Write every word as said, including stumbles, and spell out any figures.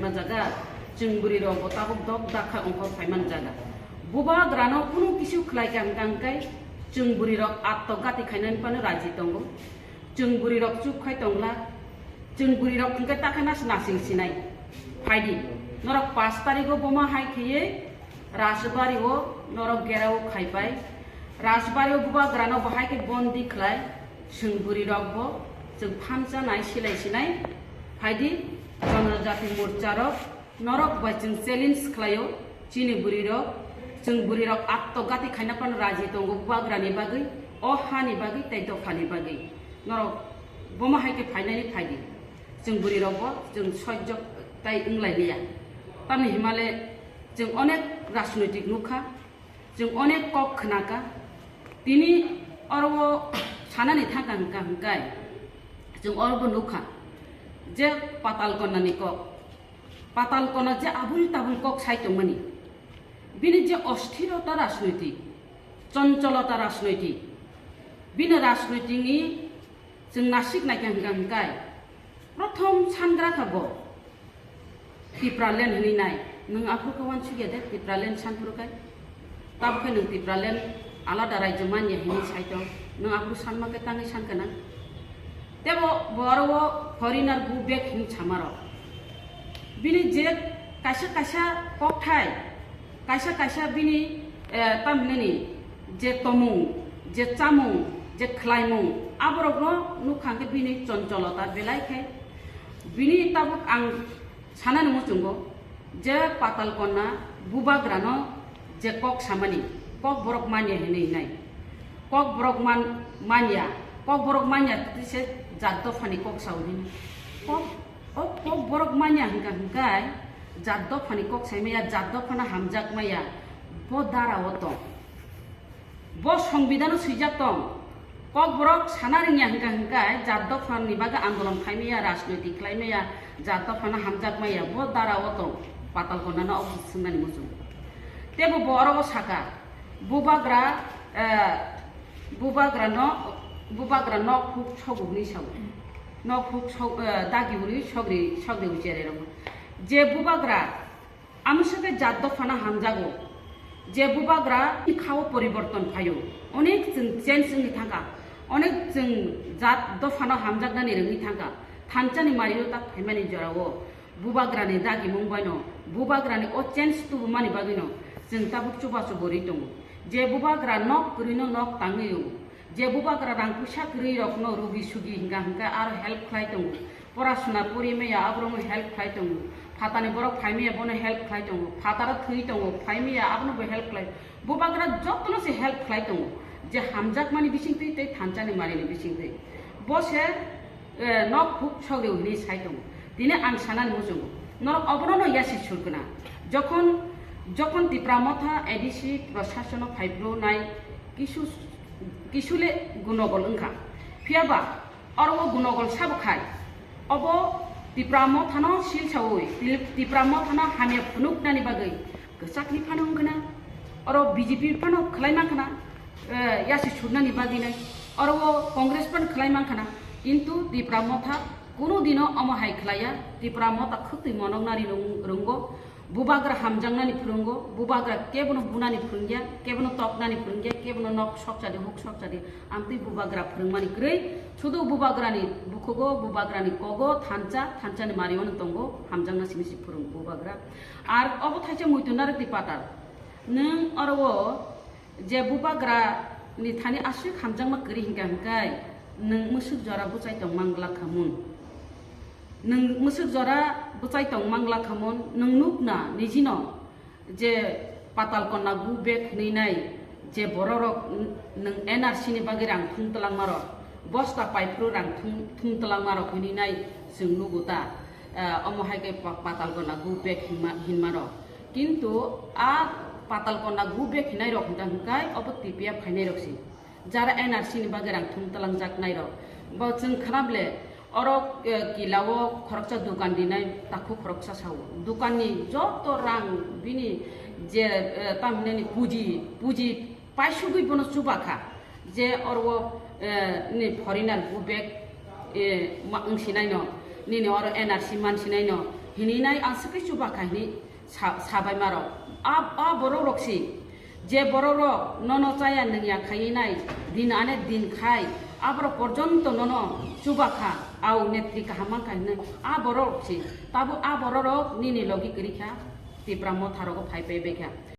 Jaga, chwng bwrwi rok bo tabuk dok dak kha ongkhor phai man jaga. Bubagra no kunu kisu khlai kha hwnkha hwnkhe chwng bwrwi rok atto gati khainani phano raji tongo. Chwng bwrwi rok chup khai tongla. Chwng bwrwi rok hwnkhe takhe nas nasing sinai. Phaidi. Norok pash tarikh o boma hai khaiye Rajbari o norok gerao khaipai. Rajbari o Bubagra no bahai khe bondi khlai. Chwng bwrwi rok bo chwng phansa nai silai sinai. Phaidi, Jonojati Morcha rok, norok bai chwng challenge khlaio, chini bwrwi rok, chwng bwrwi rok atto gati khaina phano raji tongo Bubagra ni bagwi, o ha ni bagwi tei dopha ni bagwi. Norok boma hai khe phainani phaidi. Chwng bwrwi rok bo chwng sojjok tai wnglai liya. Tamni himale chwng onek rajnoitik nukha, chwng onek kok khnakha. Tini oro o sanani thangkha hwnkha hwnkhe chwng oro bo nukha je Patal Konna ni kok. Patal Konna je abul tabul kok sai tongmani, bini je osthirota rajnoitik, choncholota rajnoitik, bini rajnoitik ni chwng nasik naikha hwnkha hwnkhe, prothom sangra kha bo Tipraland hwnwi nai. Nwng aphuru khe uansukya de Tipraland sanphuru khai? Tabukhe nwng Tipraland alada raijyo manya hinwi saito, nwng aphuru sanma khe tangwi sankha na? Tebo bo oro o foreigner go back hinwi samarok. Bini je kaisa kaisa kokthai, kaisa kaisa bini, eh, tamhinani je tomung, je chamung, je khlaimung, aborokno nukha hwnkhe bini choncholota belai khe. Bini tabuk ang sanani muchungo je Patal Konna Bubagrano je kok samani, kok borok manya hinwi hinai. Kok borok man-, manya, kok borok manya tei se jat dophani kok sao hini. Kok, o kok borok manya hwnkha hwnkhe jat dophani kok sai maya, jat dophano hamjak maya, bo dara o tong. Bo songbidano swijak tong. Kokborok sana rwngya hwnkha hwnkhe jat dophani bagwi andolon khlai maya, rajnoitik khlai maya, jat dophano hamjak maya, bo dara o tong, Patal Konna no obo swngnani muchung. Tebo bo oro o saka, Bubagra, eh, Bubagra no, Bubagra nok huk sogo hwnwi sao. Nok huk so-, eh, dagi hwnwi sogri, sogri uchererok. Je Bubagra Amoni swkhe jat dophano hamjago, je Bubagra ni khao poriborton phaio, onek chwng change wngwi thangkha, onek chwng jat dophano hamjaknani rwngwi thangkha, thansa ni mario tak phaimani jorao Bubagra ni dagimung baino, Bubagra ni o change tubumani bagwino chwng tabuk chubachu bo rwi tongo, je Bubagra nok kwrwino nok tangwi o. Je Bubagra rang puisa kwrwi rokno rugi sugi hingka hingka aro help khlai tongo. Porasuna pori maya aborokno help khlai tongo. Phatani borok phai maya bono help khlai tongo. Phataro thwi tongo, phai maya abono bo help khlai. Bubagra jotono se help khlai tongo. Je hamjakmani bisingtwi tei thansani marini bisingtwi. Bo se, eh, nok huk sogri hwnwi sai tongo. Tini ang sanani muchungo. Norok obono no yasi surkna. Jokhon, jokhon Tipra Motha A D C prosasono phaibrwnai kisu kisule gunogol wngkha. Phiyaba oro o gunogol sabo khai. Obo Tipra Mothano silsaui, Tip-, Tipra Mothano hamya phunuknani bagwi kwchakni phano wngkhana. Oro B J P phano khlai mankhana, eh, yasi surnani bagwinai. Oro o Congress phano khlai mankhana. Kintu Tipra Motha kunu dino omo hai khlaiya. Tipra Motha khwtwi monoknani rung-, rwngo. Bubagra hamjaknani phwrwngo, Bubagra kebono bunani phwrwngya, kebono toknani phwrwngya, kebono nok sokchadi, huk sokchadi, amtwi Bubagra phwrwngmani kwrwi, sudu Bubagrani bukhugo, Bubagrani kogo, thansa, thansani mariono tongo, hamjakna simi si phwrwng Bubagra. Ar obo thaisa muitu narwkdi patal. Nwng oro o Je Bubagra ni thani aswk hamjakma kwrwi hingka hingkai, nwng mwswk jora bwchai tong mang glak kha mun. Nwng mwswk jora bwchai tong mang glak kha mun, nwng nukna nijino je Patal Konna go back hwnwi nai, je bororok n-, nwng N R C ni bagwi rang thum twlangmarok, bosta paiphuru rang thum, thum twlangmarok hwnwi nai chwng nugo ta, eh, omo hai khe pa-, Patal Konna go back hinma, hinmarok. Kintu a Patal Konna go back hinai rok hwnka hwnkhe obo T P F khainai rok se. Jara N R C ni bagwi rang thum twlangjak nai rok. Bo chwng khna ble oro, eh, kila o khoroksa dukan rinai takhuk khoroksa sao. Dukan ni joto rang bini je, eh, tamhinani puji, puji paisugwi bono chuba kha. Je oro, eh, ni foreigner go back, eh, ma-, wng sinai no, nini oro N R C man sinai no. Hininai ang swkhe chuba kha hini sa-, sabaima rok. A, a borok rok si, je borok rok nono chaya nungya khainai, din ane din khai, aborok porjonto nono chuba kha, au netri kaham man kha hinwi, a borok rok si, tabuk a borok rok nini logi kwrwi kha, Tipra Motha rogo phai phai bai kha.